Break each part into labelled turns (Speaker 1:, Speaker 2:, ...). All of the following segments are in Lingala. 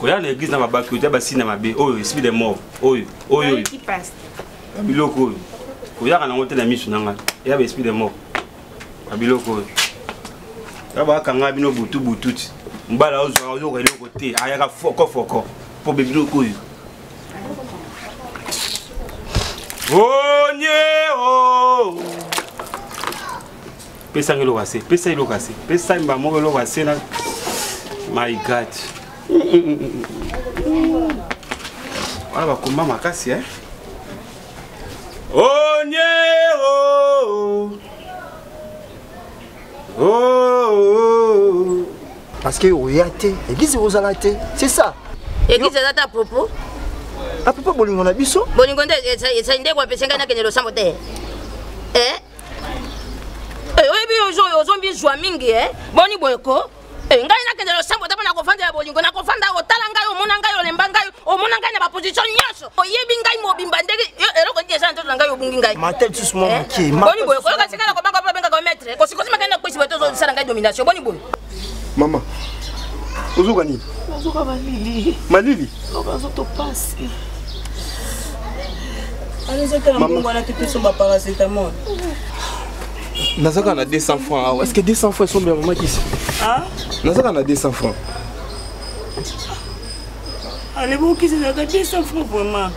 Speaker 1: Koya na église na babaki oyo basina mabe oyo esprit de mort oyo oyo oyo. Biloko oyo. Koyaka nango te na misu na ngai. Ya ba esprit de mort. Ba biloko oyo. Ya bakanga bino butu butu ti. Mbala ozwa oyoka eloko te ayaka foko foko mpo be biloko oyo. Onye oh. Pesa ngai eloko ase, pesa eloko ase, pesa mba moko eloko ase na my God. Wana bakomba makasi eh. Onye oh. Oh, oh.
Speaker 2: Parce que oya te, église ekozala te, c'est ça.
Speaker 3: Église eza ta propos.
Speaker 2: À propos bolingo na biso.
Speaker 3: Bolingo nde ezali nde kopesa ngai nakende losambo te. Eh? Eh, oyebi ozombi zwa mingi eh? Boni boye ko? Eh, ngai nakende losambo te mpo na kofandela bolingo nakofanda otala ngai omona ngai olemba ngai omona ngai na baposition nyonso oyebi ngai mobimba ndenge eloko nini eza na nzoto na ngai obungi ngai
Speaker 2: mata lisusu mwa moke
Speaker 3: eh? boni boye koyoka tika na kobanga mpo babengaka maître kosikosi makai na kwesi boye tozosala ngai domination boni boye
Speaker 2: mama ozoka nini
Speaker 4: nazoka malili
Speaker 2: malili
Speaker 4: nazoka nzoto pasi wana mbongo wana te tosomba paracetamol
Speaker 5: nazaka na 200 francs awa est ce que 200 francs esombi ya mama kisi nazaka na 200 francs
Speaker 4: alebokisi ezalaka 200 francs vraiment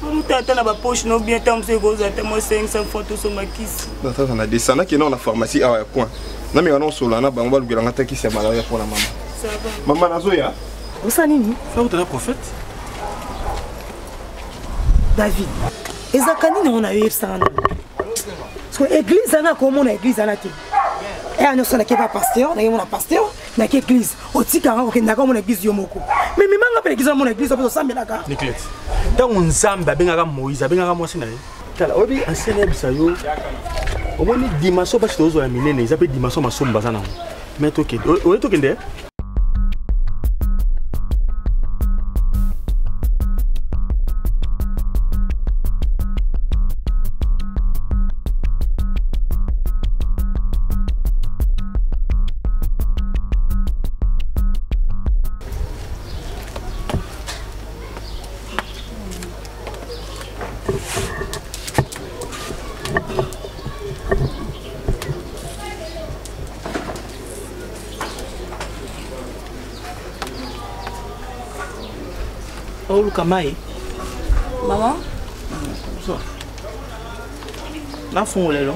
Speaker 4: oluta ata na bapoche no bien ntango mosusu ekozwa ata mwa 500 francs tosomba kisi
Speaker 5: nazaka na 200 nakenda na pharmacie awa ya coin nameka naosolola na bango balukelanga ata kisi ya malaria mpo na mama mama nazoya
Speaker 6: osala nini
Speaker 1: fakutana prophète
Speaker 6: david ezalaka nini yango na yo yebisanga nano so église wana akomona église wana te eya nyonso nake pa pasteur nake mona pasteur nake église otikanga kokendaka omona église yo moko mais memanga mpe église omona église mpe osambelaka
Speaker 1: niclete ntango nzambe abengaka moïse abengaka mwasi na ye tala oyebi ancien ayebisa yo omoni dimension basi tozozwa ya minene eza mpe dimension masumu baza nango mais tokende oye tokende
Speaker 7: oluka mai
Speaker 4: mama
Speaker 7: nafungola elo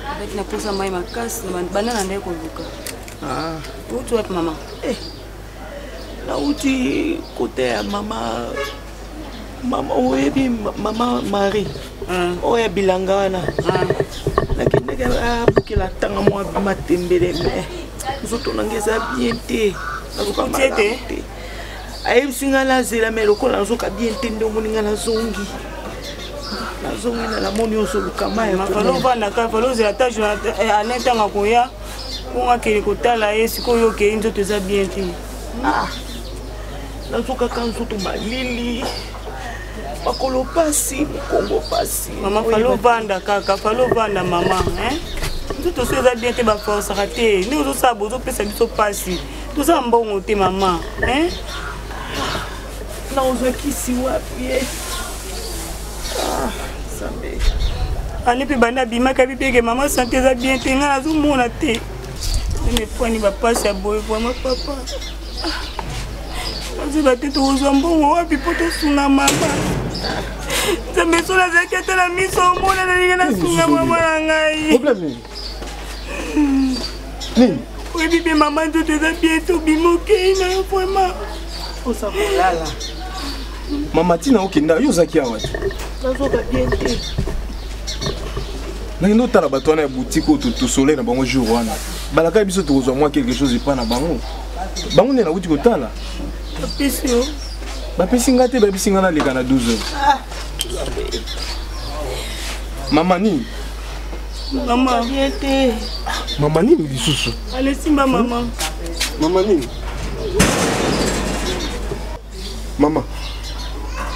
Speaker 4: Azalaki na posa mai makasi banda na ndai koluka. Ah. Outi wapi mama?
Speaker 7: Eh. Nauti kote ya mama mama oyebi mama Marie ah. oyo ya bilanga wana ah. nakendaki abukela ntanga mwa matembele me nzoto na ngai eza bien te nazoka malamu te ayebisi ngai nazela me lokola nazoka bien te nde omoni ngai nazongi nazongi na namoni ozoluka mai
Speaker 4: ovanda kaka falo ozela ata eh, alain ntango akoya mpo akende kotala ye sikoyo okei nzoto eza bien te
Speaker 7: ah, nazokaka nzoto malili makolo pasi mokongo pasi
Speaker 4: mama falo ovanda kaka falo ovanda mama nzoto so eza bien te baforsaka te ndenge ozosala bozopesa biso pasi toza mbongo te mama
Speaker 7: naozwa kisi wapi ye ah, nzambe
Speaker 4: ale mpe banda abimaki abi peke mama sante eza bien te ngai nazomona te mepwani bapasi ya boye vraimen papa nazoyeba te tokozwa mbongo wapi mpo tosunga mama nzambe so nazalaki ata na miso omona nalingi nasunga mama na ngai
Speaker 5: nini
Speaker 4: oyebi mpe mama nzoto eza bien tobima okei na yo vraimen
Speaker 7: osa kolala
Speaker 5: mama ntina okenda yo ozalaki awa te
Speaker 7: nazoka bien te
Speaker 5: nakende otala bato wana ya boutique oyo tosole na bango jour wana balakaki biso tokozwa mwa quelque chose epai na bango bango nde nauti kotala
Speaker 4: bapesi yo
Speaker 5: bapesi nga te bayebisi nga naleka na 12 heures ah, mama nini
Speaker 4: mama
Speaker 7: bien te
Speaker 5: mama nini lisusu
Speaker 4: alesimba mama
Speaker 5: mama nini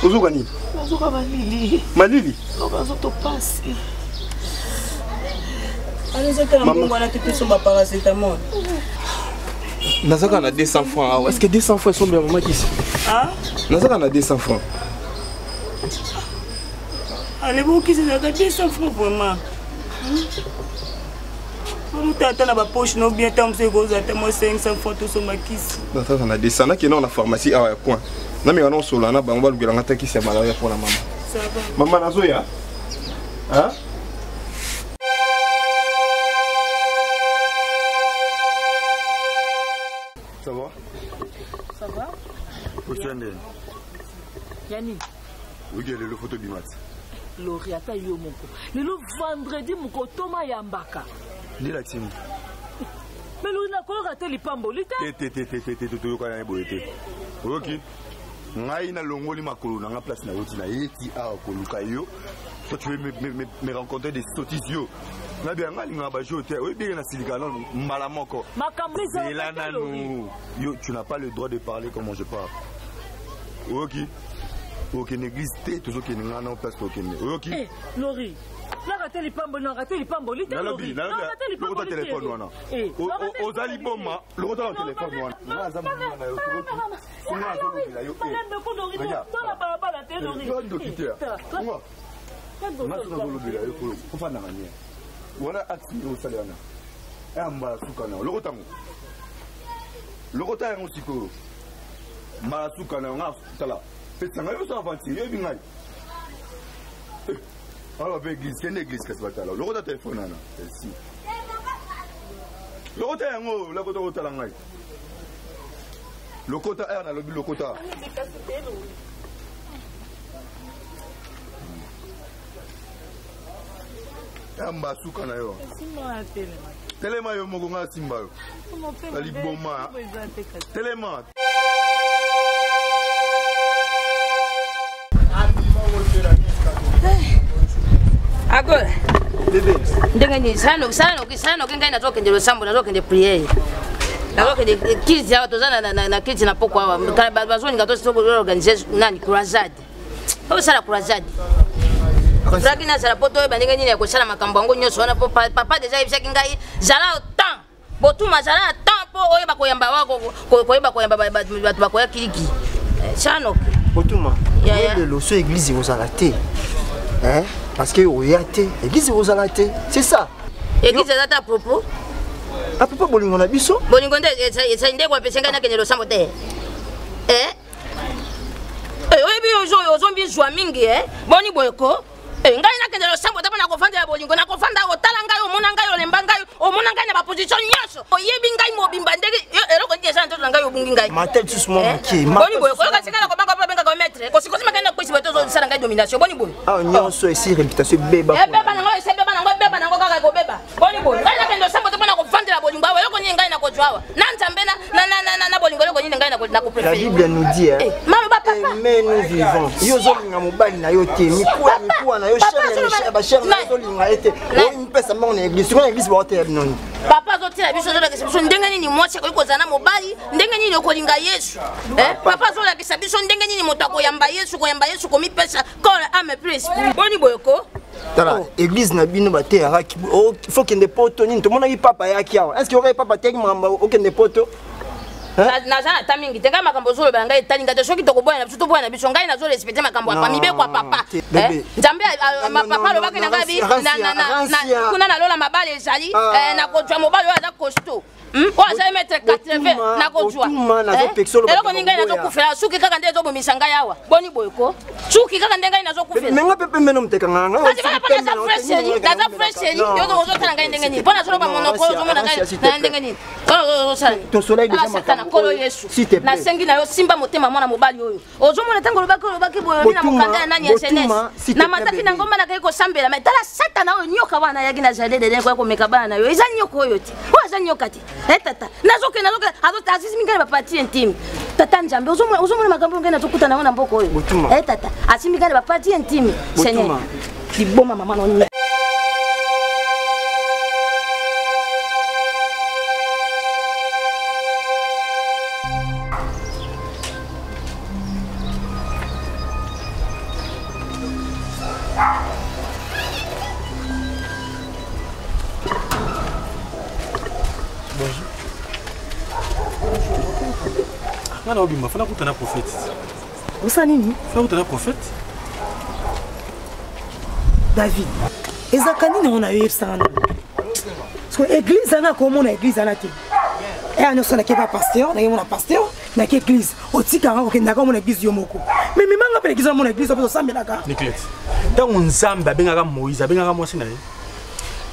Speaker 5: Ozoka nini?
Speaker 7: Nazoka malili.
Speaker 5: Malili?
Speaker 7: Nazoka nzoto pasi.
Speaker 4: Alizotala mbongo wana te tosomba paracetamol.
Speaker 5: Nazaka na 200 francs awa. Est-ce que 200 francs esombela mama kisi?
Speaker 4: Ah?
Speaker 5: Nazaka na 200 francs.
Speaker 4: Alebo kisi ezalaka 200 francs vraiment. Oluta ata na bapoche no bien ntango mosusu ekozwa ata mwa 500 francs tosomba kisi.
Speaker 5: Nazaka na 200 nakenda na pharmacie awa ya coin. Nameka na osolola na bango balukela nga ata kisi ya malaria mpo na mama. Mama nazoya. Hein?
Speaker 8: Ça va?
Speaker 9: Ça va?
Speaker 8: Otiende.
Speaker 9: Ya nini?
Speaker 8: Oki lelo foto bimati.
Speaker 9: Lori ata yo moko. Lelo vendredi mokotoma yambaka.
Speaker 8: Nde la timi.
Speaker 9: Mais Lori nakoyoka te lipamboli te.
Speaker 8: Te te te te te te toyokana ye boye te. Oyoki? Ngai nalongoli makolo na nga place na yoti na yeti awa koluka yo. Toi tu veux me, me, me, me rencontrer des sottises yo. Nabi nga alingaka ba jeu te. Oyebi na silika nano mbala moko.
Speaker 9: Makambo
Speaker 8: Zela nanu. Yo tu n'as pas le droit de parler comment je parle. Oyoki? Okende église te tozokende nga na place tokende. Oyoki?
Speaker 9: Eh, Lori. Nakate lipamboli, nakate lipamboli te.
Speaker 8: Nalobi, nalobi, lokota telefone wana. Oza liboma, lokota na telefone wana. Nga aza moninga na yo, tokoki. Nga azolobela yo. Regarde. Ndoki te. Nga. Nga soki nazolobela yo, kofandaka nie. Wana acte nini osali wana? Ya mbala suka na yo. Lokota yango. Lokota yango sikoyo. Mbala suka na yo nga tala. Pesa ngai oso aventure, yoyebi ngai. Awa pe église, kende église kasi batala. Lokota telefone wana. Merci. Lokota yango, lokota otala ngai. Lokota air nalobi lokota. Yamba suka na yo. Telema yo moko nga simba yo. Na liboma. Telema.
Speaker 3: Agora. Ndenge nini sala sala sala noki ngai nazokende losambo nazokende priere nazokende kiti awa toza na kiti na poko awa bazolinga toorganize nani croisade osala croisade ozalaki nazala mpo toyeba ndenge nini ya kosala makambo yango nyonso wana mpo papa deja ayebisaki ngai zala temps botuma zala na temps mpo oyeba koyamba wa koyeba koyamba bato bakoya kiliki sanoki
Speaker 2: botuma lelo so église ekozala te parce que oya te église ekozala te c'est ça
Speaker 3: église eza ta propos
Speaker 2: à propos bolingo na biso
Speaker 3: bolingo nde ezali nde kopesa ngai nakende losambo te oyebi ozombi zwa mingi boni boye ko ngai nakende losambo te mpo nakofandela bolingo nakofanda otala ngai omona ngai olemba ngai omona ngai na baposition nyonso oyebi ngai mobimba ndenge eloko nini eza na nzoto na ngai obungi ngai
Speaker 2: mata lisusu mwa moke
Speaker 3: boni boye koyoka tika na kobanga mpo babengaka maître kosikosima ngai na kwesi boye tozosala ngai domination boni boye
Speaker 2: awa nyonso esi réputation ebeba
Speaker 3: ebeba nango esi ebeba nango ebeba nango kaka ekobeba boni boye ngai nakende losambo te mpo na kovandela bolingo awa eloko nini ngai nakozwa awa na nzambe na bolingo eloko nini ngai
Speaker 2: nakoprefere La Bible nous dit hein,
Speaker 3: maloba papa
Speaker 2: aimez nous vivons yo ozolinga mobali na yo te mikuwa mikuwa na yo chere bachere na yo ozolinga ye te oyimipesa mbongo na église sikoyo na église baoteya bino nini
Speaker 3: papa azotela biso azolakisa biso ndenge nini mwasi akoki kozala na mobali ndenge nini okolinga yesu papa azolakisa biso ndenge nini moto akoyamba yesu koyamba yesu komipesa corps ame plus esprit boni boye ko
Speaker 2: tala église na bino bateyaka faut kende poto nini tomonaki papa ayaki awa est ce que okaki papa ateyaki makambo okende poto
Speaker 3: naza na ta mingi te ngai makambo ozoloba na ngai etali ngai te soki tokoboya na biso toboya na biso ngai nazo respecte makambo ya mibeko ya papa nzambe papa alobaki na ngai bi kuna nalola mabala ezali nakozwa mobali oyo aza costaud oyo azali mètre 80 nakozwa eloko nini ngai nazokufela suki kaka nde ezobomisa ngai awa boni boye ko suki kaka nde ngai nazokufela
Speaker 2: menga mpe pembe nomotekanga
Speaker 3: naza fresheri naza fresheri yo ozotala ngai ndenge nini mpo nazoloba monoko ozomona ngai na ndenge nini satana nkolo yesu nasengi na yo simba motema mwana mobali oyo ozomona ntango olobaki olobaki boye obi na mokanda ya nani ya jeunesse namataki na ngomba nakei kosambela mai tala satana oyo nyoka wana ayaki na jardin d'eden koya komeka bana na yo eza nyoka oyo te oyo aza nyoka te e tata nazokende nazokende azisi mingai na baparti intime tata nzambe ozomona makambo ngai nazokuta nango na mboka oyo e tata asimbi ngai na baparti intime seigneur liboma mama na
Speaker 1: Nga na obima, fana kutana prophète.
Speaker 6: Osala nini?
Speaker 1: Fana kutana prophète.
Speaker 6: David, ezalaka nini yango na yo yebisanga nano? Parce que église wana akomona église wana te. Eya nyonso nake pa pasteur, nake mona pasteur, nake église. Otikaka kokendaka omona église yo moko. Mais memanga mpe église omona église mpe osambelaka.
Speaker 1: Niclette, ntango Nzambe abengaka Moïse, abengaka mwasi na ye.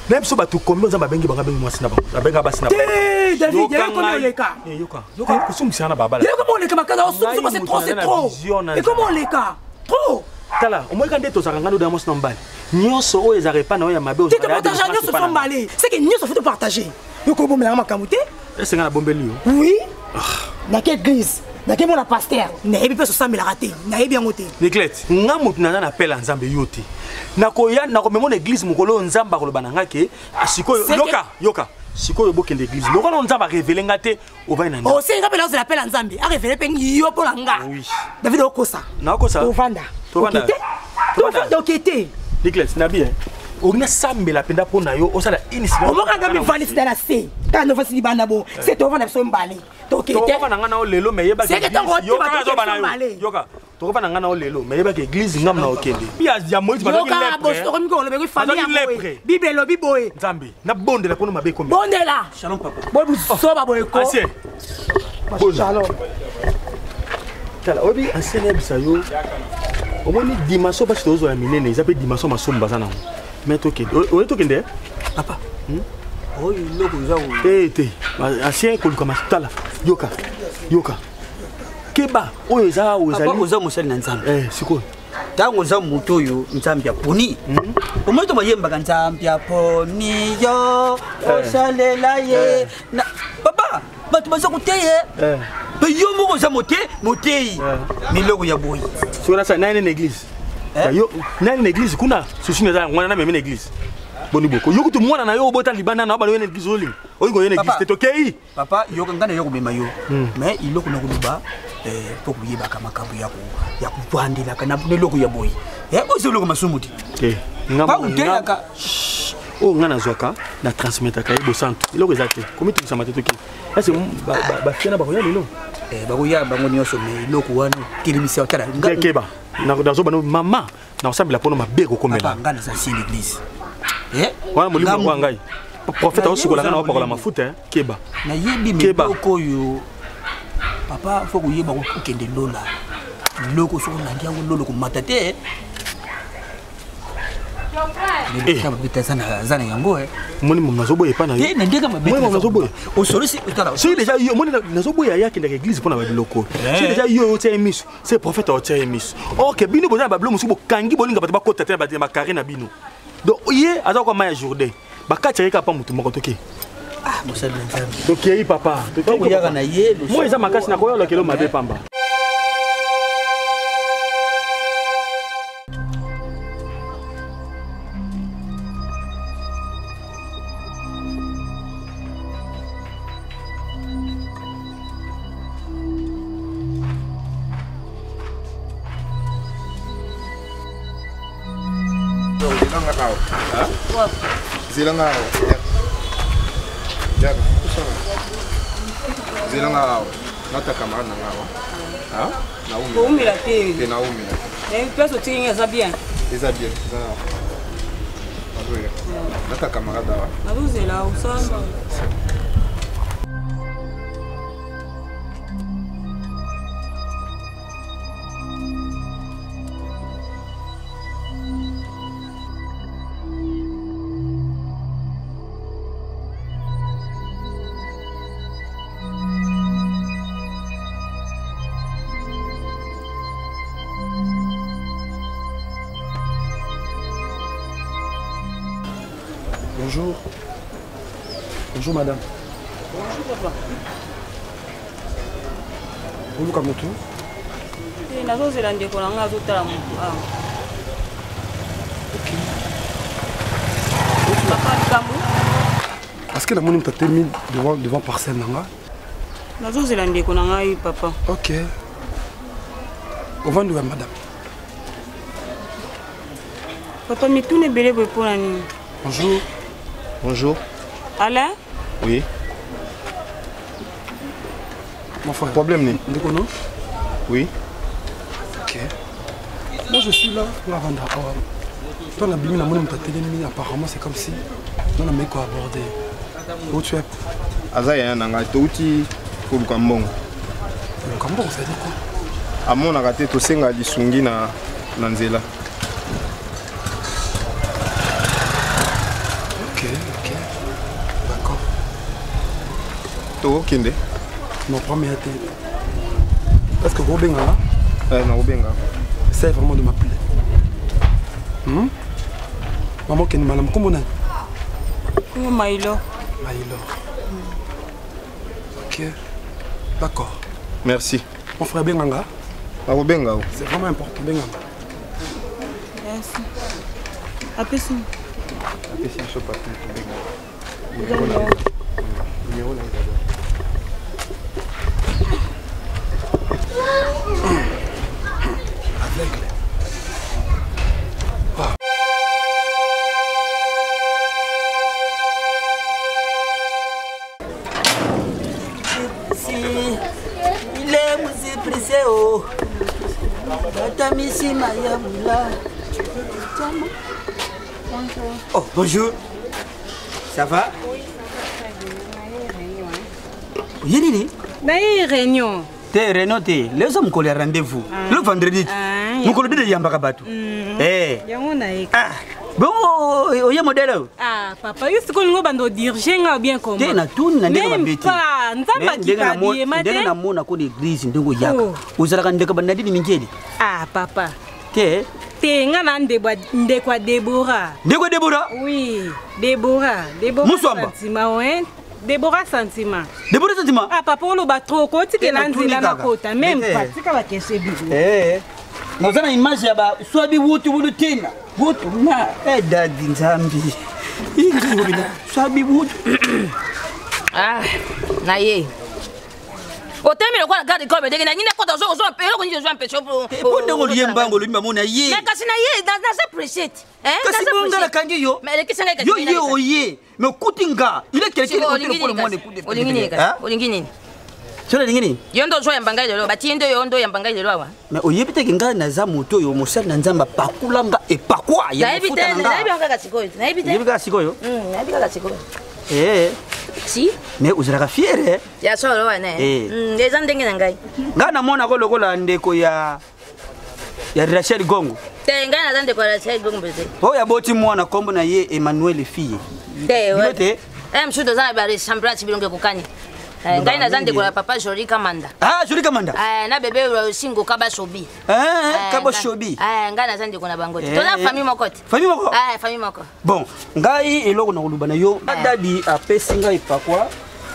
Speaker 1: Na biso bato combien Nzambe abengi bango, abengi mwasi na bango, abenga basi na bango.
Speaker 6: Te, David, yaya komi oleka.
Speaker 1: Eh, yoka, yoka, kosumbisana na babala.
Speaker 6: Yaya komi oleka makasi, osumbi c'est trop, c'est trop. Ekomi oleka. Trop.
Speaker 1: Tala, omoyika nde tozalaka ngando da mwasi na mobali. Nyonso oyo ezalaka epai na yo ya mabe
Speaker 6: te topartage nyonso fo mbale c'est que nyonso fo topartage yo kobomelaka makambo te
Speaker 1: esenga na bombeli yo
Speaker 6: oui nake église nake mona pasteur nayebi mpe sosambelaka te nayebi yango te
Speaker 1: niclete nga moto naza na pele ya nzambe yo te nakoya nakomema na église mokolo oyo nzambe akoloba na nga ke sikoyo yoka yoka sikoyo bokende église lokola nzambe arevele nga te ovandi na ndako
Speaker 6: osengi nga mpe nazela pele ya nzambe arevele mpe yo mpo na nga david okosa
Speaker 1: nakosa
Speaker 6: tovanda okete tovanda okete
Speaker 1: niclete nabi eh. olingi nasambela mpenza mpo na yo osala
Speaker 6: omoka nga mivandisi na se kaka novandisi libanda bo se tovanda biso mbale
Speaker 1: tokete na nga na yo lelo me yebaka tokofanda nga na yo lelo me yebaka eglise ngam na okende ya moïse
Speaker 6: bazalaki bible elobi boye
Speaker 1: nzambe nabondela mpona mabe ekomi
Speaker 6: bondela
Speaker 1: shalom papa
Speaker 6: boye buzoba boye ko
Speaker 1: ancien
Speaker 6: shalom
Speaker 1: tala oyebi ancien nayebisa yo omoni dimension basi tozozwa ya minene eza mpe dimension masumu baza nango me tokende oye tokende
Speaker 10: papa oyo eloko eza
Speaker 1: te te ancien koluka tala yoka yoka keba oyo eza
Speaker 10: ozali oza mosali na nzambe
Speaker 1: eh, sikoyo
Speaker 10: ntango oza moto oyo nzambe aponi hmm? omoni to bayembaka nzambe aponi yo eh. osalela ye eh. papa bato baza koteye eh. mpe yo moko oza mote moteyi miloko ya boye
Speaker 1: soki nasala nani na église nani na église kuna susi naza yango wana namemi na église boni boko yo kutu mwana na yo obota libanda na yo baloye na église olinga olinga oye na église te tokei
Speaker 10: papa yoka ngai naye komema yo hmm. mais eloko na koloba mpo eh, koyebaka makambo ya kovandelaka na eloko ya boye eh, oyo eloko masumu te
Speaker 1: eh,
Speaker 10: oteyaka
Speaker 1: oyo ngai nazwaka na transmetaka ye bosantu eloko eza te komitungisama te toki ese bafia na bakoya lelo
Speaker 10: bakoya bango nyonso mais eloko wana otelemisa otala
Speaker 1: keba nazobana mama nakosambela mpono mabe ekokomela
Speaker 10: ngai naza ancien l'église
Speaker 1: wana molimo yango ya ngai prophète aosukola ngai na opakola mafuta eh? keba
Speaker 10: nayebi meloko oyo papa fo koyeba kokende lola loko soki olandi yango lolo komata te aza na yango
Speaker 1: omoni momo nazoboya epa na yo nazoboya soki deja yo omoni nazoboya ye akendaka église mpo na babiloko soki deja yo otia ye miso se prophète aotia ye miso ok bino boza na babilo mosusu bokangi bolinga bato bakota te na bakare na bino donc ye aza kwa mai ya jourdain bakati yaki kaka pa motu moko toke
Speaker 10: ah,
Speaker 1: tokei papa moi eza makasi nakoya olakelo mabe pamba
Speaker 5: Zela nga awa. Yaka, kusana. Zela nga awa. Nata camarade na nga awa. Ah, naumela.
Speaker 4: Koumela te.
Speaker 5: Te naumela.
Speaker 4: Eh, place otiki nga eza bien.
Speaker 5: Eza bien, eza awa. Nazoya. Nata camarade awa.
Speaker 4: Nazozela osamba.
Speaker 5: Bonjour. Bonjour madame.
Speaker 4: Bonjour papa.
Speaker 5: Oluka motu?
Speaker 4: Eh, nazozela ndeko na ngai azotala motu awa.
Speaker 5: Ok.
Speaker 4: Papa likambo?
Speaker 5: Parce que namoni moto atemi devant, devant parcelle na nga.
Speaker 4: Nazozela ndeko na ngai papa.
Speaker 5: Ok. Ovandi wa madame.
Speaker 4: Papa mituna ebele boye mpo na nini?
Speaker 5: Bonjour. Bonjour.
Speaker 4: Alain?
Speaker 5: Oui.
Speaker 11: Mon frère.
Speaker 5: Problème nini?
Speaker 11: Ndeko no?
Speaker 5: Oui.
Speaker 11: Ok. Moi je suis là pour avanda awa. Toi na bimi na moni moto atelemi apparemment c'est comme si non na meki ko aborder. Où tu es?
Speaker 5: Aza yaya na ngai touti koluka mbongo.
Speaker 11: Koluka mbongo ça veut dire quoi?
Speaker 5: Amonaka te tosenga lisungi na, na nzela.
Speaker 11: Ok, ok. D'accord.
Speaker 5: Tokokende.
Speaker 11: Non, premier te. Est-ce que kobenga nga?
Speaker 5: Eh, nakobenga.
Speaker 11: Essaye vraiment de m'appeler. Maman okende malamu kombo nani?
Speaker 4: Kombo Maïlo.
Speaker 11: Maïlo. Ok. D'accord.
Speaker 5: Merci.
Speaker 11: Mon frère benga nga.
Speaker 5: Nakobenga yo.
Speaker 11: C'est vraiment important benga nga.
Speaker 4: Merci. Apesi.
Speaker 5: Apesi biso papier tobenga. Numéro na numéro na d'abord.
Speaker 11: Aveugle.
Speaker 10: Si il est musiprise o tata misima ya bula. Oh, bonjour. Ça va?
Speaker 4: Oui, ça va très bien. Naye réunion.
Speaker 10: Oye nini?
Speaker 4: Naye réunion.
Speaker 10: Te réunion te, lezo mokolo ya rendez-vous. Le vendredi. Mokolo de yambaka bato. Eh.
Speaker 4: Yango naye.
Speaker 10: Ah. Bongo oye modèle oyo?
Speaker 4: Ah, papa, yo sikoyo olingi obanda odirige nga bien comment?
Speaker 10: Te natuni na ndenge
Speaker 4: Même
Speaker 10: mabe te.
Speaker 4: pas. Nzambe
Speaker 10: Mais ndenge
Speaker 4: akipa
Speaker 10: namo-
Speaker 4: abiyema
Speaker 10: ndenge
Speaker 4: te.
Speaker 10: namona ko na église ndenge oyaka.
Speaker 4: Oh.
Speaker 10: Ozalaka ndeko bandadini mingeli.
Speaker 4: Ah, papa.
Speaker 10: Te.
Speaker 4: Te nga na ndeko ndeko ya Deborah.
Speaker 10: Ndeko ya Deborah?
Speaker 4: Oui, Deborah. Deborah
Speaker 10: Muswamba.
Speaker 4: Sentiment, ouais. Deborah Sentiment.
Speaker 10: Deborah Sentiment?
Speaker 4: Ah, papa oloba trop kotikela
Speaker 10: Te natuni
Speaker 4: nzela
Speaker 10: kaka.
Speaker 4: nakota même
Speaker 10: Te.
Speaker 4: pas. Tika bakeshe bibo.
Speaker 10: Eh. Naza na image ya ba swabi wutu wutu tina. Wutu na eh dadi nzambi. Ingi swabi wutu.
Speaker 3: Ah, na ye. Otemi lokola garde corps ndenge na nini akota ozo ozo eloko nini ozo empêche
Speaker 10: Po ndenge olie mbango olobi bamona ye.
Speaker 3: Mais kasi na ye naza pressé. Hein?
Speaker 10: Kasi bonga nakangi yo.
Speaker 3: Mais elekisa ngai kasi
Speaker 10: Yo ye oye. Mais okuti nga. Il est quelqu'un
Speaker 3: Siko,
Speaker 10: qui
Speaker 3: olingi
Speaker 10: lokola
Speaker 3: nini
Speaker 10: mwana
Speaker 3: kasi?
Speaker 10: ekude.
Speaker 3: Olingi nini kasi? Olingi nini?
Speaker 10: Sola olingi nini?
Speaker 3: Yo ndo ozoyamba ngai lelo batie nde yo ndo oyamba ngai lelo awa.
Speaker 10: Mais oyebi te ke ngai naza moto oyo mosali na nzambe apakula nga epakwa ya
Speaker 3: Nayebi
Speaker 10: mafuta
Speaker 3: te,
Speaker 10: na nga.
Speaker 3: nayebi yango kaka sikoyo. Nayebi te.
Speaker 10: Oyebi kaka sikoyo?
Speaker 3: Nayebi kaka sikoyo.
Speaker 10: Eh.
Speaker 3: Si?
Speaker 10: Mais ozalaka fiere. eh?
Speaker 3: Ya solo wana.
Speaker 10: Eh.
Speaker 3: Eza ndenge na ngai.
Speaker 10: Ngai namonako lokola ndeko ya ya Rachel Gongo.
Speaker 3: Te ngai naza ndeko ya Rachel Gombe te.
Speaker 10: Oyo aboti mwana nkombo na ye Emmanuel Fille.
Speaker 3: Te.
Speaker 10: Bino te?
Speaker 3: Eh msusu toza na ba ressemblance bilongo ekokani. Eh, ngai naza ndeko ya papa Joli Kamanda.
Speaker 10: Ah, Joli Kamanda.
Speaker 3: Eh, na bebe Singo Kabasobi.
Speaker 10: Eh, Kabasobi.
Speaker 3: Eh, ngai naza ndeko na bango te.
Speaker 10: Eh,
Speaker 3: Toza
Speaker 10: eh.
Speaker 3: famille moko te.
Speaker 10: Famille moko?
Speaker 3: Eh, famille moko.
Speaker 10: Bon, ngai eloko na koloba na yo, dadi apesi ngai epakwa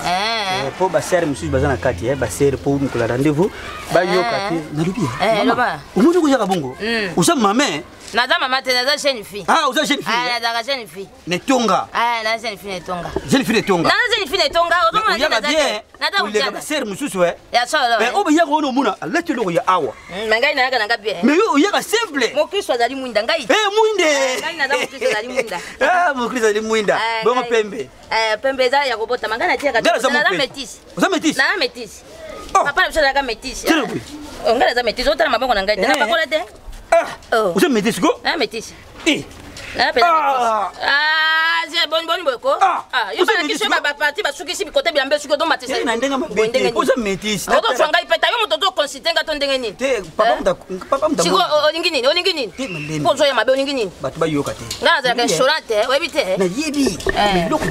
Speaker 3: Eh.
Speaker 10: mpo basere mosusu baza na kati eh, basere mpo mokolo ya rendez-vous bayoka te. Nalobi
Speaker 3: Eh,
Speaker 10: mama,
Speaker 3: loba.
Speaker 10: omoni koyaka bongo oza mame
Speaker 3: Naza mama te, naza jeune fille.
Speaker 10: Ah, oza jeune fille,
Speaker 3: Eh, nazalaka jeune fille.
Speaker 10: netonga.
Speaker 3: Eh, naza jeune fille netonga.
Speaker 10: Jeune fille netonga.
Speaker 3: Naza jeune fille netonga, ozomona nde
Speaker 10: oyaka
Speaker 3: naza
Speaker 10: bien
Speaker 3: te. Naza
Speaker 10: oleka
Speaker 3: kutiana.
Speaker 10: basere mosusu eh.
Speaker 3: Ya solo.
Speaker 10: Mais oyo bayaka wana omona alati eloko ya awa.
Speaker 3: Mais ngai nayaka na nga bien.
Speaker 10: Mais yo oyaka simple.
Speaker 3: Mokristo azali mwinda ngai.
Speaker 10: Eh, mwinde.
Speaker 3: Ngai naza mokristo azali mwinda.
Speaker 10: Ah, mokristo azali mwinda.
Speaker 3: Eh,
Speaker 10: Bongo
Speaker 3: ngai-
Speaker 10: pembe.
Speaker 3: Eh, pembe eza ya kobotama ngai natiaka
Speaker 10: Ngai naza
Speaker 3: naza
Speaker 10: mopembe.
Speaker 3: métisse.
Speaker 10: Oza métisse?
Speaker 3: Naza métisse. Papa na biso azalaka métisse.
Speaker 10: Tala boye.
Speaker 3: Oh, ngai naza métisse, otala maboko na ngai te.
Speaker 10: Eh.
Speaker 3: Napakola te.
Speaker 10: Ah, oza métisse ko?
Speaker 3: Naza métisse.
Speaker 10: Eh.
Speaker 3: Naza mpenza
Speaker 10: Ah.
Speaker 3: métisse. Ah, ze boni boni boye ko? Ah, yo
Speaker 10: Oza
Speaker 3: bana
Speaker 10: métisse
Speaker 3: biso
Speaker 10: ko?
Speaker 3: ba parti basukisi bikote bilamba esuki ozomatisa.
Speaker 10: Te na ndenge mabe te. Oza métisse.
Speaker 3: Ozozwa ngai peta yo moto ozoconsulte ngai to ndenge nini?
Speaker 10: Te papa muta papa muta.
Speaker 3: Siko olingi nini? Olingi nini?
Speaker 10: malembe.
Speaker 3: Mpo ozoya mabe olingi nini?
Speaker 10: Bato bayoka te.
Speaker 3: Ngai nazalaka
Speaker 10: Nayebi, eh.
Speaker 3: insolente, oyebi te?
Speaker 10: Nayebi. Mais eloko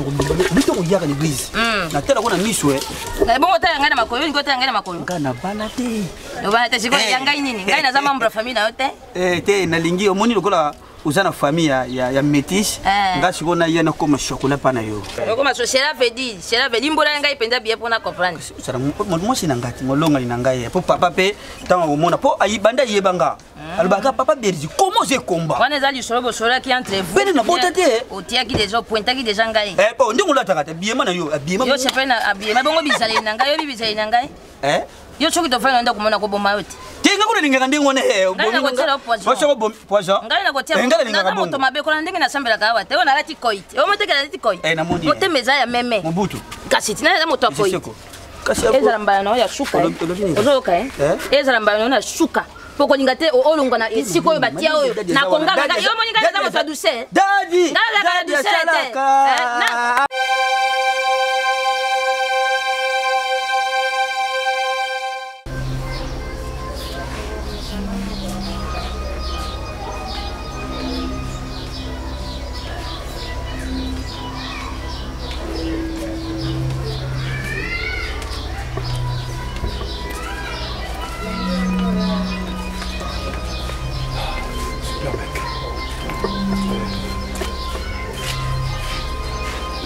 Speaker 10: bito koyaka na église. Natalako na miso eh.
Speaker 3: Eh, bongo otala ngai na makolo, olingi otala ngai na makolo?
Speaker 10: Ngai nabala te.
Speaker 3: Obala te sikoyo
Speaker 10: Eh.
Speaker 3: ya ngai nini? Ngai naza membre ya famille na yo te.
Speaker 10: Eh, te nalingi omoni lokola oza na famille ya, ya, ya métisse
Speaker 3: Eh.
Speaker 10: nga sikoyo naya nakoma chocolat mpa na yo.
Speaker 3: Okoma so cela veut dire, cela veut dire mbola ngai mpenza bien mpona comprendre.
Speaker 10: Ozala mwasi na ngai te molongani na ngai mpo papa mpe ntango akomona mpo banda ayeba nga alobaka papa Berzi komo oza ekomba.
Speaker 3: Wana eza lisolo bosololaki entre vous.
Speaker 10: Pene nabota te.
Speaker 3: Otiaki déjà, opointaki déjà ngai.
Speaker 10: Eh, po ndenge olataka te biyema na yo abiyema.
Speaker 3: Yo sepeli na abiyema bongo bizaleli na ngai, oyebi bizaleli na ngai.
Speaker 10: Eh?
Speaker 3: Yo soki tofandi na ndako komona koboma yo te.
Speaker 10: Te nga kuna nalingaka ndenge wana eh,
Speaker 3: Ngai nakotiela yo poison.
Speaker 10: Osoko bomi poison.
Speaker 3: Ngai nakotia
Speaker 10: Eh, ngai nalingaka
Speaker 3: naza moto
Speaker 10: bongo.
Speaker 3: mabe kola ndenge nasambelaka awa te. Oyo nalati koi te. Oyo motekela nalati koi.
Speaker 10: Eh, namoni.
Speaker 3: Motema eza ya meme.
Speaker 10: Mobutu.
Speaker 3: Kasi tina naza moto ya koi.
Speaker 10: Seko.
Speaker 3: Ezala mbala na yo ya suka. Ozoyoka eh? Ezala mbala na yo ya suka. Po kolinga te olongwa na esika oyo batia oyo. Na konganga yo moni kaka eza moto ya douceur.
Speaker 10: Dadi!
Speaker 3: Ngai nazalaka na douceur te.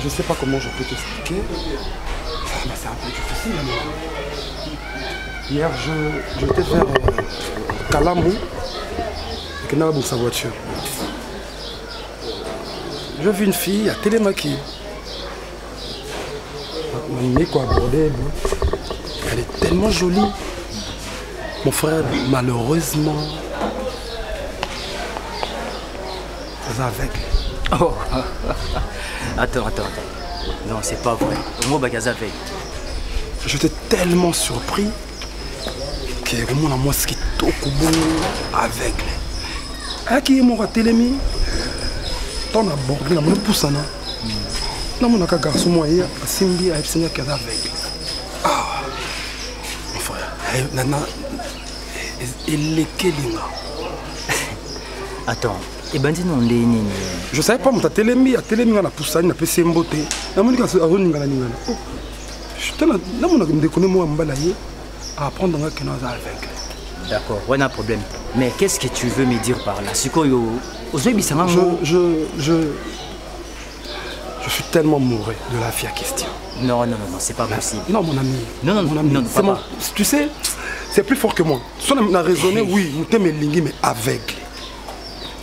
Speaker 11: Je sais pas comment je peux t'expliquer. Mais c'est un peu difficile, moi. Hier, j'étais vers Kalamu et dans sa voiture. Je vis une fille à Télémaki. On quoi abordé. Elle est tellement jolie. Mon frère, malheureusement, c'est avec.
Speaker 10: Oh, attends, attends, attends. Non, c'est pas vrai. Moi, bagaza avec.
Speaker 11: J'étais tellement surpris que mon moi ce qui avec. Aki mon télémi. Tant abordé la mon poussana. Non mon garçon moi hier simbi a epsenya kaza avec. Ah. Mon frère, nana elekelinga.
Speaker 10: Attends, et ben dis non nini.
Speaker 11: Je savais pas mon télémi, a télémi na poussani na pesi mbote. Na moni ka azoninga na ningana. Oh. Je te na mona ndeko moi mbala ye à apprendre que nous avec.
Speaker 10: D'accord, on a un problème. Mais qu'est-ce que tu veux me dire par là? Sikoyo,
Speaker 11: je suis tellement mouré de la fille à question.
Speaker 10: Non, non, non, non, c'est pas possible.
Speaker 11: Non, mon ami.
Speaker 10: Non, non,
Speaker 11: mon ami.
Speaker 10: Non, non, papa.
Speaker 11: Tu sais, c'est plus fort que moi. Si on a raisonné, oui, nous t'aimons lingui, mais aveugle.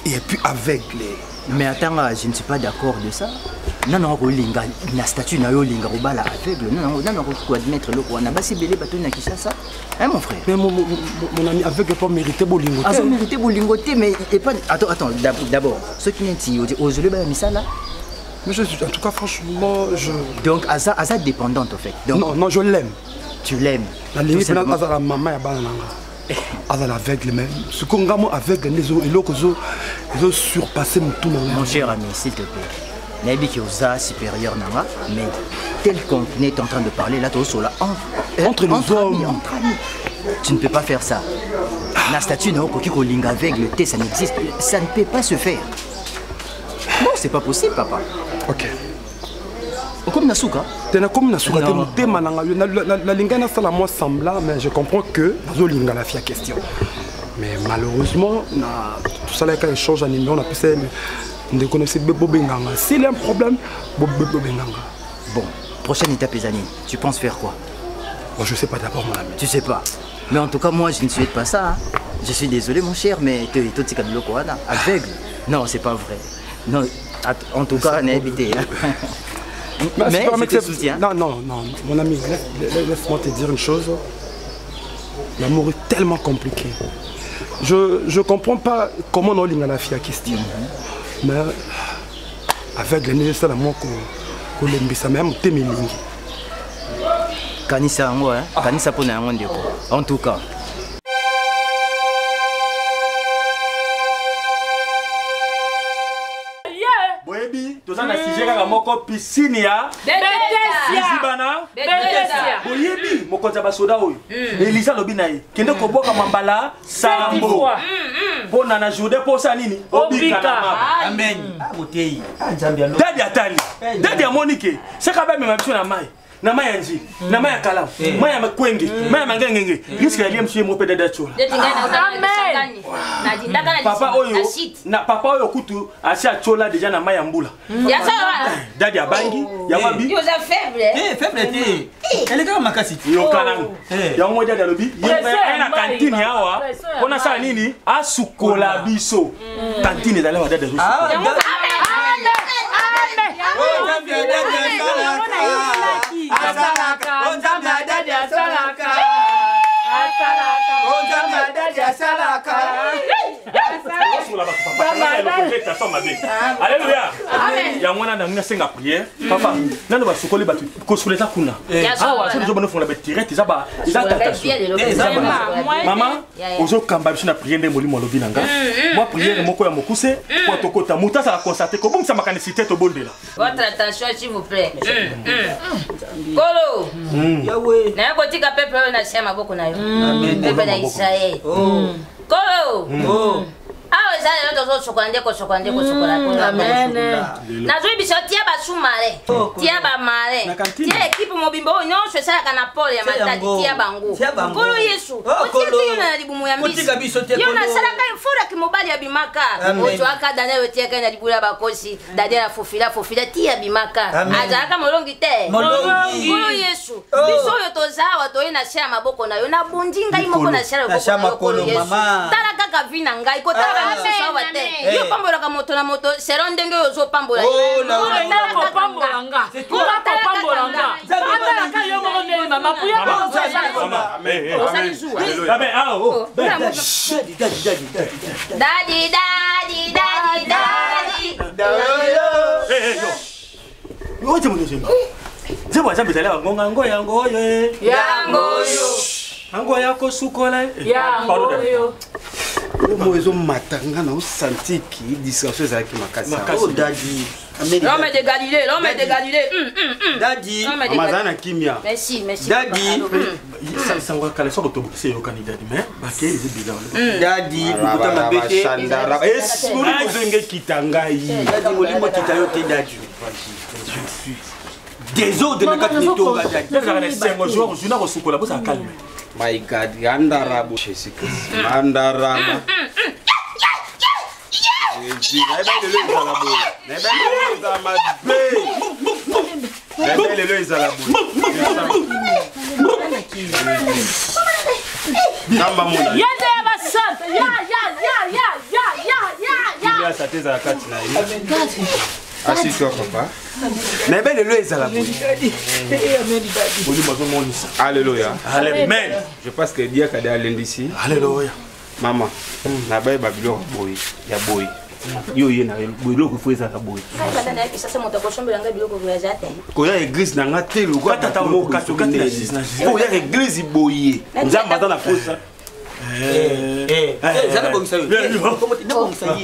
Speaker 11: Et puis aveugle.
Speaker 10: Mais attends, je ne suis pas d'accord de ça. Non, non, linga, la statue n'a pas linga, la aveugle. Non, non, non, non, admettre le roi. N'a pas si belé bateau n'a ça. Hein, mon frère.
Speaker 11: Mais mon ami, aveugle pas mérité bolingoté.
Speaker 10: Ah, mérité bolingoté, mais et pas. Attends, attends, d'abord, ceux qui n'ont pas osé le ça là.
Speaker 11: Mais je, en tout cas, franchement, je.
Speaker 10: Donc, Aza dépendante, en fait. Donc,
Speaker 11: non, non, je l'aime.
Speaker 10: Tu l'aimes.
Speaker 11: La limite, Aza la maman, ya banana. Aza l'aveugle, mais ce qu'on a aveugle, ils ont surpassé mon tout.
Speaker 10: Mon cher ami, s'il te plaît. Nabi qui osa supérieur nanga, mais tel qu'on est en train de parler là, là,
Speaker 11: entre les hommes,
Speaker 10: entre amis, tu ne peux pas faire ça. La statue n'a aucun linga aveugle, ça n'existe, ça ne peut pas se faire. Non, c'est pas possible, papa.
Speaker 11: Ok.
Speaker 10: Comme Nasuka.
Speaker 11: Comme Nasuka, la linga n'a moi semblant, mais je comprends que nazo linga la fille question. Mais malheureusement, tout ça là quand échange en numéro, on a pu de connaître Bobenganga. S'il y a un problème, Bobenganga.
Speaker 10: Bon, prochaine étape, les amis, tu penses faire quoi?
Speaker 11: Bon, je sais pas d'abord, mon ami.
Speaker 10: Tu sais pas. Mais en tout cas, moi, je ne souhaite pas ça. Hein. Je suis désolé, mon cher, mais tu es aveugle. Non, c'est pas vrai. Non, en tout cas, on a évité. Mais je te soutiens.
Speaker 11: Non, non, non, mon ami, laisse-moi te dire une chose. L'amour est tellement compliqué. Je ne comprends pas comment on a la fille à question. Mais avec les nécessaires, l'amour qu'on l'aime, ça même témélingi.
Speaker 10: Kanisa yango, hein? Kanisa pona yango ndeko. En tout cas.
Speaker 1: Boyebi, toza na sujet kaka moko piscine ya Bethesda. Bethesda. Boyebi, mokonzi ya basoda oyo. Elisa lobi na ye. Kende koboka mambala sambo. Pona na journée posa nini? Obika.
Speaker 10: Amen. Ah botei. Ah Nzambe alo.
Speaker 1: Dadi atali. Dadi amonike. Seka ba mema biso na mai. Na mai ya nji, na mai ya kalamu, mai ya makwenge, mai ya mangengenge. Risque ya liye msuye mwope dada chola.
Speaker 3: Amen.
Speaker 1: Papa oyo, na papa oyo kutu asi achola déjà na mai ya mbula. Dadi abangi, ya wabi.
Speaker 3: Yo za faible.
Speaker 10: Eh faible te. Elle est kaka makasi.
Speaker 1: Yo kanangu. Ya mmoja dadi alobi, ye na kantine awa. Pona sala nini? Asukola biso. Kantine ezali wa dadi azosukola.
Speaker 3: Amen.
Speaker 12: Mabe. Alléluia. Yango wana nangi nasenga prière. Papa, nano basokoli bato kosola eza kuna. Awa soki ozobana ofongola batirete eza eza tentation. Mama, ozokamba biso na prière nde molimo alobi na nga. Mwa prière moko ya mokuse po tokota moto azala constate kobongisa makanisi te tobondela.
Speaker 3: Votre attention s'il vous plaît. Kolo. Naye kotika peuple oyo na se ya maboko na yo. Peuple na Israël. Kolo. Awa eza lelo tozosokola nde kosokola nde kosokola. Nazoyebisa yo tia basumare, tia bamare, tia ekipe mobimba oyo nyonso esalaka na pole ya Matadi, tia bango. Nkolo Yesu, otiaki yo na libumu ya mbisi. Yo nasalaka efuraki mobali abimaka. Ozwaka Daniel otiaka na libumu ya bakosi. Daniel afofila fofila ti abimaka. Azalaka molongi te. Nkolo Yesu, biso oyo toza awa toye na se ya maboko na yo. Nabundi ngai moko na se ya loboko na yo, Nkolo Yesu. Tala kaka vi na ngai, kotala ba misusu awa te. Yo opambolaka moto na moto selon ndenge oyo ozopambola ye. Tala kaka nga. Tala kaka nga. Osali zuwa. Daddy, daddy, daddy, daddy.
Speaker 12: Yo nzembo nzembo. Nzembo ya Nzambe ezali yango yango yango oyo.
Speaker 3: Yango oyo.
Speaker 12: Yango ya kosukola.
Speaker 9: Yango oyo.
Speaker 1: Omo ezomata nga na osanti ki distraction ezalaki makasi.
Speaker 10: Oh daddy.
Speaker 3: L'homme de Galilée, l'homme de Galilée.
Speaker 10: Daddy.
Speaker 1: Mama aza na kimia.
Speaker 3: Merci, merci.
Speaker 10: Daddy.
Speaker 12: Sango kala soko tobokisi eyokani daddy mais bake eza bizarre.
Speaker 10: Daddy, lokuta mabe te.
Speaker 1: Molimo ozongi ekita ngai.
Speaker 10: Daddy, molimo ekita yo te daddy. Désordre na kati netonga daddy.
Speaker 12: Ezalaka na esengo jour jour nakosukola bozala calme.
Speaker 1: My God, yandarabo Jésus Christ. Mandaraba. Nayebi lelo ezala boye. Nzambe amona yo.
Speaker 9: Yende ya basante. Ya ya ya ya ya ya ya ya.
Speaker 1: Kimia sate ezala kati na ye. Assis-toi papa. Nayebi lelo ezala boye.
Speaker 12: Molimo azomonisa.
Speaker 1: Alléluia.
Speaker 12: Amen.
Speaker 1: Je pense que Dieu a alendisi.
Speaker 12: Alléluia.
Speaker 1: Mama, nabaye babiloko boye ya boye. Yo ye na biloko fo ezala boye. Koya église na nga te lokola
Speaker 12: Tata oyo okati okati na Jésus na Jésus.
Speaker 1: Koya église boye. Nzambe aza na posa.
Speaker 10: Eza nabongisa yo. Nabongisa ye.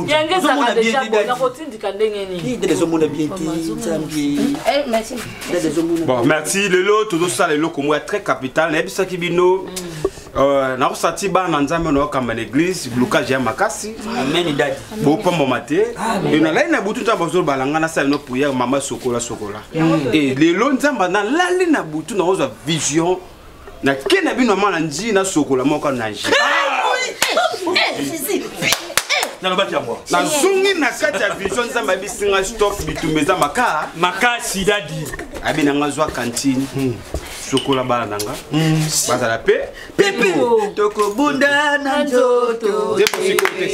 Speaker 9: Yango ezalaka deja boye nakotindika ndenge nini?
Speaker 10: Dada ezomona bien te Nzambe.
Speaker 3: Merci.
Speaker 10: Dada ezomona.
Speaker 1: Bon, merci lelo tozosala eloko moko ya très capital nayebisaki bino nakosati bana Nzambe na okamba na église blocage ya makasi.
Speaker 10: Amen daddy.
Speaker 1: Bopambama te. E nalali na butu Nzambe azolobala nga nasala no prière mama sokola sokola. E lelo Nzambe nalali na butu nakozwa vision nake na bino mama na nji nasokola moko na nji.
Speaker 12: Nalobaki yango.
Speaker 1: Nazongi na kati ya vision Nzambe abisi nga stop bitumba eza maka.
Speaker 12: Makasi daddy.
Speaker 1: Abi na nga zwa cantine. Sokola bana na nga. Bazala pe.
Speaker 10: Pepe tokobunda na nzoto.
Speaker 1: Nzembo sikoyo te.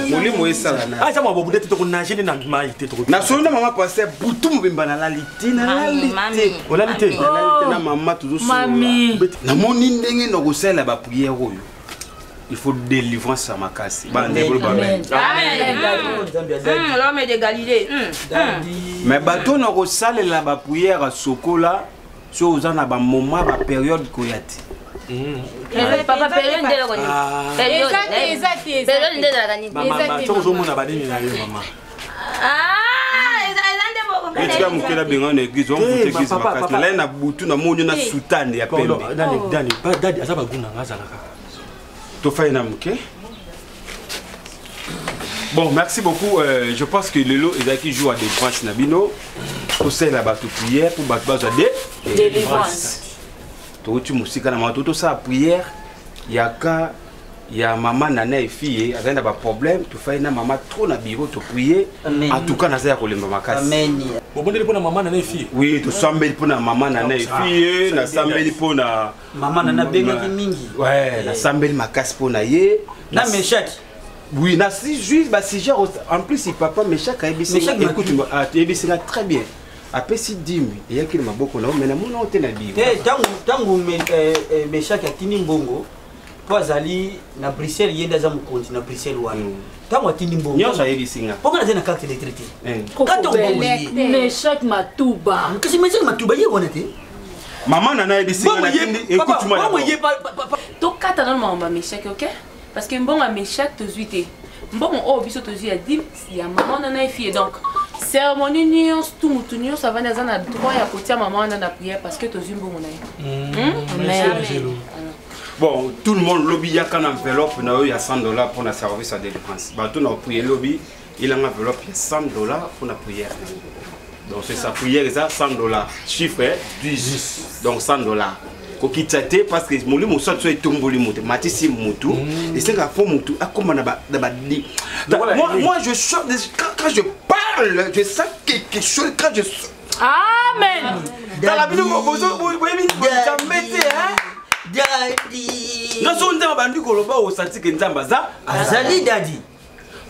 Speaker 1: Molimo esala na.
Speaker 12: Ah, eza mwa te tokonage nde na mai te toko.
Speaker 1: Nasolo na mama pasteur butu mobimba nalali te nalali te.
Speaker 12: Olali te.
Speaker 1: Nalali te na mama tozosola. Namoni ndenge na kosalela ba prière oyo. Il faut délivrance ya makasi. Bana nde boloba amen.
Speaker 3: Amen. L'homme de Galilée.
Speaker 1: Mais bato na kosalela ba prière ya sokola so oza na ba moment ba période koya te.
Speaker 3: Papa période nde eloko nini? Période. Période nde ezalaka nini?
Speaker 12: Mama, soki ozomona banini na yo mama.
Speaker 3: Ah, eza nde boko.
Speaker 1: Etika mokela benga na église, on vote église makasi. Nalali na butu na moni na soutane ya pembe.
Speaker 12: Dani, Dani, Dadi aza baguna nga azalaka.
Speaker 1: Tofai na moke. Bon, merci beaucoup. Je pense que lelo ezalaki jour ya délivrance na bino. Tosalela bato prière pour bato bazwa de
Speaker 9: délivrance.
Speaker 1: Touti mosika na mato tosala prière yaka ya mama nana et fille azali na ba problème tofai na mama trop na bureau to prier. En tout cas naza ya kolemba makasi.
Speaker 10: Amen.
Speaker 12: Bobondeli mpona mama nana et fille.
Speaker 1: Oui, tosambeli mpona mama nana et fille, nasambeli mpona
Speaker 10: mama nana bengaki mingi.
Speaker 1: Ouais, nasambeli makasi mpona ye.
Speaker 10: Na Meshaki.
Speaker 1: Oui, na si juste ba si genre en plus papa Meshaki ayebisi
Speaker 10: Meshaki
Speaker 1: écoute ayebisi nga très bien. Apesi dimi eyaki na maboko na yo mais namona yo te na biro.
Speaker 10: Te tangu tangu Meshaki atindi mbongo Po azali na Bruxelles, ye nde aza mokonzi na Bruxelles wana. Ntango atindi mbongo
Speaker 1: nyonso ayebisi nga
Speaker 10: mpo nga naza na carte électrique te. Kati mbongo ye.
Speaker 9: Meshak Matuba.
Speaker 10: Kasi Meshak Matuba ye wana te.
Speaker 1: Mama nana ayebisi nga natindi, écoute-moi d'abord.
Speaker 13: Tokata nano makambo ya Meshak, ok? Parce que mbongo ya Meshak tozwi te, mbongo oyo biso tozwi ya dime ya mama wana na efie. Donc cérémonie nyonso tu, motu nyonso avandi aza na droit ya kotia mama wana na prière, parce que tozwi mbongo na ye. Amen.
Speaker 1: Bon, tout le monde, lobi yaka na enveloppe na yo ya 100 $ pour na service ya délivrance. Bato na prier lobi, ilanga enveloppe ya 100 $ pour na prière. Donc c'est sa prière, eza 100 $, chiffre 10, donc 100 $. Kokita te, parce que molimo mosusu so etomboli moto, matisi motu, esengaka fo motu akóma na ba moi, je sens quand je parle, je sens quelque chose quand je
Speaker 13: Amen.
Speaker 1: Tala bino, boyebi Nzambe te, hein? Nga so Nzambe abandi koloba, osanti ke Nzambe aza.
Speaker 10: Azali, daddy.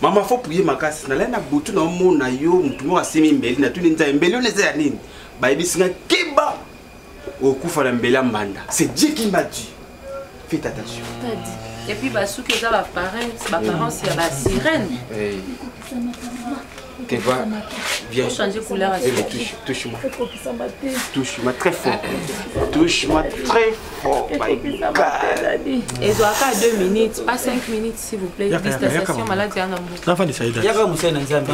Speaker 1: Mama, faut prier makasi. Nalai na butu, naomona yo motu moko asimi mbeli. Natuni Nzambe, mbeli wana eza ya nini? Bayebisi nga, keba, okufa na mbeli ya mbanda. C'est Dieu qui m'a dit, faites attention.
Speaker 13: Et puis basuki eza baparents ya basirène.
Speaker 1: Hey. Keva, viens.
Speaker 13: Faut changer couleur à
Speaker 1: Eh, mais
Speaker 13: suki.
Speaker 1: touche, touche-moi. Touche-moi très fort. Touche-moi très fort. My God.
Speaker 13: Ezwaka 2 minutes, pas 5 minutes, s'il vous plaît.
Speaker 12: Yaka, yaka, yaka,
Speaker 13: Distanciation
Speaker 12: mama.
Speaker 13: maladi ya na mboka.
Speaker 12: Nafandisa ye.
Speaker 10: Yaka, mosali na Nzambe.